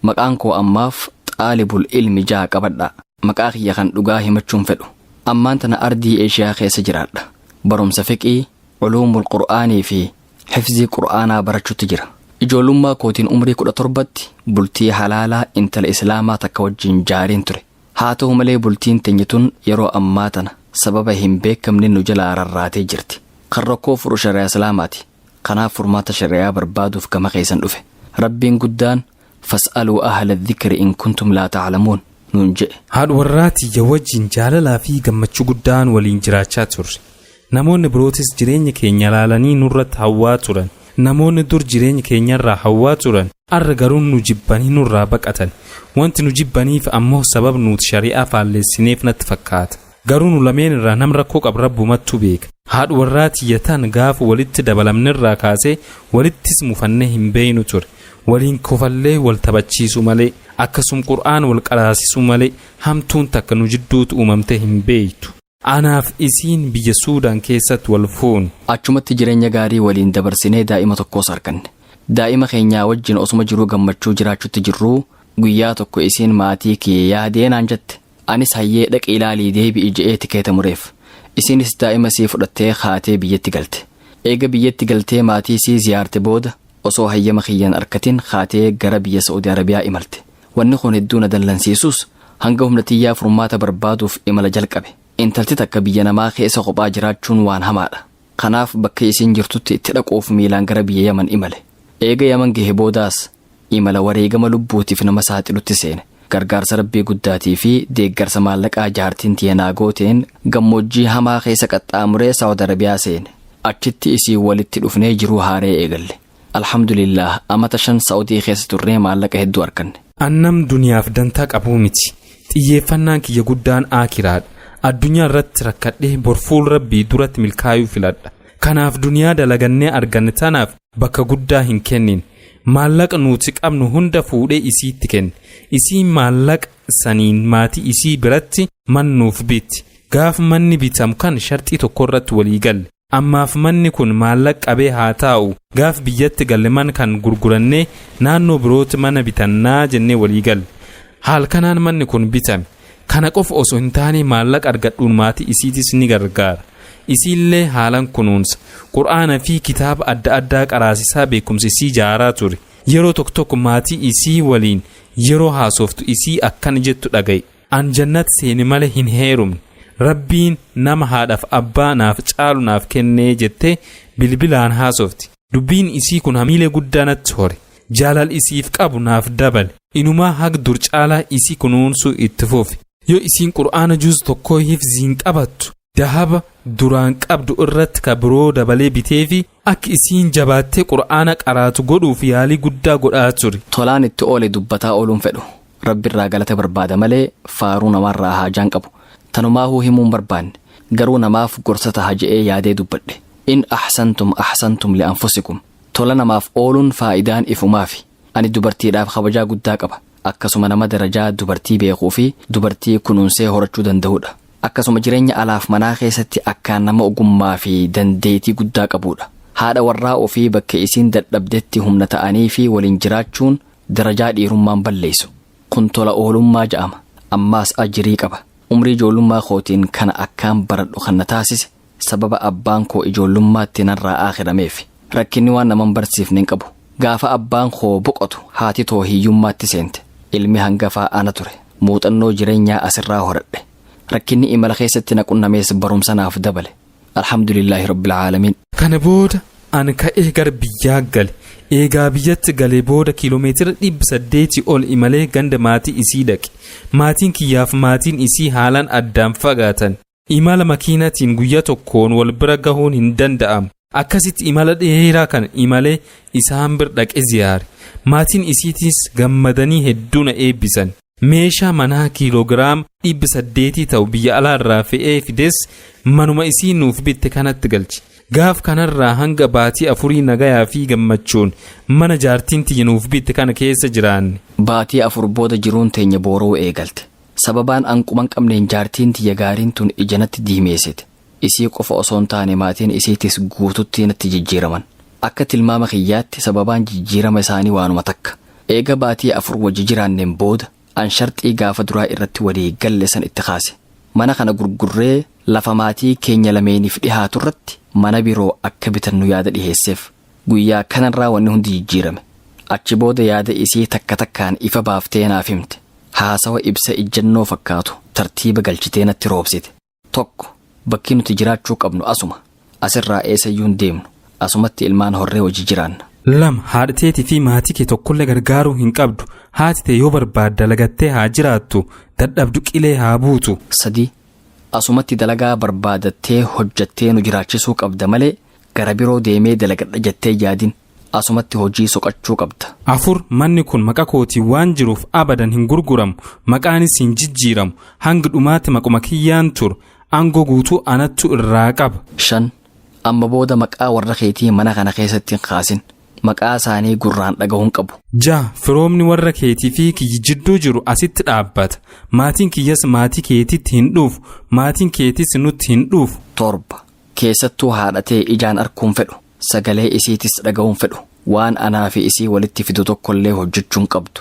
Maqaan koo ammaaf Xaalibul Ilmi jaa qabadhaa. Maqaa kiyya kan dhugaa himachuun fedhu. Ammaan tana ardii Eeshiyaa keessa jiraadha. Barumsa fiqii, culuumul Qur'aanii fi hifzii Qur'aanaa barachutti jira. Ijoollummaa kootiin umrii 17tti bultii halaalaa intala Islaamaa takka wajjin jaareen ture. Haa ta'u malee bultiin teenya tun yeroo ammaa tana sababa hin beekamneen nu jalaa rarraatee jirti. Kan rakkoo furu shari'aa Islaamaati. Kanaaf furmaata shari'aa barbaaduuf gama keessan dhufe. Rabbiin guddaan Fas'aluu ahla dhikri in kuntum laa ta'lamuun nuun je'e. Haadha warraa tiyya wajjin jaalalaa fi gammachuu guddaan waliin jiraachaa turre. Namoonni birootis jireenya keenya laalanii nurratti hawwaa turan. Namoonni dur jireenya keenyarraa hawwaa turan arra garuu nu jibbanii nurraa baqatan. Wanti nu jibbaniif ammoo sabab nuuti shari'aa faalleessineef natti fakkaata. Garuu nu lameen irraa nam rakkoo qabu Rabbumattu beeka. Haadha warraa tiyya tan gaafa walitti dabalamnerraa kaasee walittis mufannee hin beeynu ture. Waliin kofallee wal taphachiisuu malee, akkasum Qur'aana wal qaraasisuu malee hamtuun takka nu jidduutti uumamtee hin beeytu. Anaaf isiin biyya Suudaan keessatti wal fuune. Achumatti jireenya gaarii waliin dabarsinee daa'ima tokkoos arganne. Daa'ima keenyaa wajjin osuma jiruu gammachuu jiraachutti jirruu guyyaa tokko isiin maatii kiyya yaadee naan jette. Anis hayyee dhaqi ilaalii deebi'i je'ee tikeeta mureef. Isiinis daa'ima isii fudhattee kaatee biyyatti galte. Eega biyyatti galtee maatii isii ziyaarte booda osoo hayyama kiyya hin arkatin kaatee gara biyya Sa'udi Arabiyaa imalte. Wanni kun hedduu na dallansiisus hanga humna tiyyaa furmaata barbaaduuf imala jalqabe. Intalti takka biyya namaa keessa kophaa jiraachuun waan hamaadha. Kanaaf bakka isiin jirtutti itti dhaquuf miilaan gara biyya Yaman imale. Eega Yaman gahe boodaas imala wareegama lubbuutiif nama saaxilutti seene. Gargaarsa Rabbii guddaatii fi deeggarsa maallaqaa jaartiin tiyya naa gooteen gammoojjii hamaa keessa qaxxaamuree Saawud Arabiyaa seene. Achitti isiin walitti dhufnee jiruu haaree eegalle. Alhamdulillaah amata 5 Sa'udii keessa turree maallaqa hedduu arkanne. An nam duniyaaf dantaa qabuu miti. Xiyyeeffannaan kiyya guddaan aakiraadha. Addunyaa irratti rakkadhee bor fuul Rabbii duratti milkaayuu filadha. Kanaaf duniyaa dalagannee arganne tanaaf bakka guddaa hin kennine. Maallaqa nuti qabnu hunda fuudhee isiitti kenne. Isiin maallaqa saniin maatii isii biratti man nuuf bitti. Gaaf manni bitamu kan sharxii tokko irratti walii galle. Ammaaf manni kun maallaqa qabee haa taa'u, gaaf biyyatti galle man kan gurgurannee naannoo birootti mana bitannaa jennee walii galle. Haal kanaan manni kun bitame. Kana qofa osoo hin taane maallaqa argadhuun maatii isiitis ni gargaara. Isiillee haalan kunuunsa. Qur'aana fi kitaaba adda addaa qaraasisaa beekumsa isii jaaraa ture. Yeroo tokko tokko maatii isii waliin yeroo haasoftu isii akkana jettu dhaga'e. An jannat seene male hin heerumne. Rabbiin nama haadhaf abbaa naaf caalu naaf kennee jettee bilbilaan haasofti. Dubbiin isii kun hamiilee guddaa natti hore. Jaalal isiif qabu naaf dabale. Inumaa hag dur caalaa isii kunuunsuu itti fufe. Yoo isiin Qur'aana juz tokkoo hifziin qabattu dahaba duraan qabdu irratti ka biroo dabalee biteefi akka isiin jabaattee Qur'aana qaraatu godhuuf yaalii guddaa godhaa ture. Tolaan itti oole dubbataa ooluun fedhu. Rabbirraa galata barbaada malee faaruu namaarraa haajaan qabu. Tanumaahuu himuu hin barbaanne. Garuu namaaf gorsa taha je'ee yaadee dubbadhe. In ahsantum ahsantum li anfusikum. Tola namaaf ooluun faa'idaan ifumaafi. Ani dubartiidhaaf kabajaa guddaa qaba. Akkasuma nama darajaa dubartii beekuu fi dubartii kunuunsee horachuu danda'uudha. Akkasuma jireenya alaaf manaa keessatti akkaan nama ogummaa fi dandeeytii guddaa qabuudha. Haadha warraa ofii bakka isiin dadhabdetti humna ta'aniifii waliin jiraachuun darajaa dhiirummaan balleeysu. Kun tola oolummaa ja'ama. Ammaas ajrii qaba. Umrii ijoollummaa kootiin kana akkaan baradhu kan na taasise sababa abbaan koo ijoollummaatti narraa aakhirameefi. Rakkinni waan nama hin barsiifne hin qabu. Gaafa abbaan koo boqotu haati too hiyyummaatti seente. Ilmi hangafaa ana ture. Muuxannoo jireenyaa asirraa horadhe. Rakkinni imala keessatti na qunnamees barumsa naaf dabale. Alhamdulillaahi Rabbil Aalamiin. Kana booda an ka'ee gara biyyaa gale. Eegaa biyyatti galee booda kiiloomeetira 800 ol imalee ganda maatii isii dhaqe. Maatiin kiyyaaf maatiin isii haalaan addaan fagaatan. Imala makiinatiin guyyaa tokkoon wal bira gahuun hin danda'amu. Akkasitti imala dheeraa kana imalee isaan bir dhaqe ziyaare. Maatiin isiitiis gammadanii hedduu na eebbisan. Meeshaa manaa kiiloogiraama 800 ta'u biyya alaarraa fe'ee fides manuma isiin nuuf bitte kanatti galche. Gaaf kanarraa hanga baatii afurii nagayaa fi gammachuun mana jaartiin tiyya nuuf bitte kana keessa jiraanne. Baatii 4 booda jiruun teenya boora'uu eegalte. Sababaan an quban qabneen jaartiin tiyya gaariin tun ija natti diimeessite. Isii qofa osoo hin taane maatiin isiitis guututti natti jijjiiraman. Akka tilmaama kiyyaatti sababaan jijjiirama isaanii waanuma takka. Eega baatii 4 wajji jiraanneen booda an sharxii gaafa duraa irratti walii galle san itti kaase. Mana kana gurgurree lafa maatii keenya lameeniif dhihaatu irratti mana biroo akka bitannu yaada dhiheesseef. Guyyaa kanarraa wanni hundi jijjiirame. Achi booda yaada isii takka takkaan ifa baaftee naaf himte. Haasawa ibsa ijjannoo fakkaatu tartiiba galchitee natti roobsite. 1, Bakki nuti jiraachuu qabnu asuma. Asirraa eessayyuu hin deemnu. Asumatti ilmaan horree wajji jiraanna. 2, Haadha teetii fi maatii kee tokkollee gargaaruu hin qabdu. Haati tee yoo barbaadde dalagattee haa jiraattu, dadhabdu qilee haa buutu. 3, Asumatti dalagaa barbaadattee hojjattee nu jiraachisuu qabda malee gara biroo deemee dalagadha jettee yaadin. Asumatti hojii soqachuu qabda. 4, Manni kun maqa kootiin waan jiruuf abadan hin gurguramu, maqaanis hin jijjiiramu. Hanga dhumaatti maquma kiyyaan turu. Aangoo guutuu anattu irraa qaba. 5, Amma booda maqaa warra keetii mana kana keessatti hin kaasin. Maqaa isaanii gurraan dhagahuu hin qabu. 6, Firoomni warra keetii fi kiyya jidduu jiru asitti dhaabbata. Maatiin kiyyas maatii keetitti hin dhuufu, maatiin keetis nutti hin dhuufu. 7, Keessattuu haadha tee ijaan arkuu hin fedhu. Sagalee isiitis dhagahuu hin fedhu. Waan anaa fi isii walitti fidu tokkollee hojjechuu hin qabdu.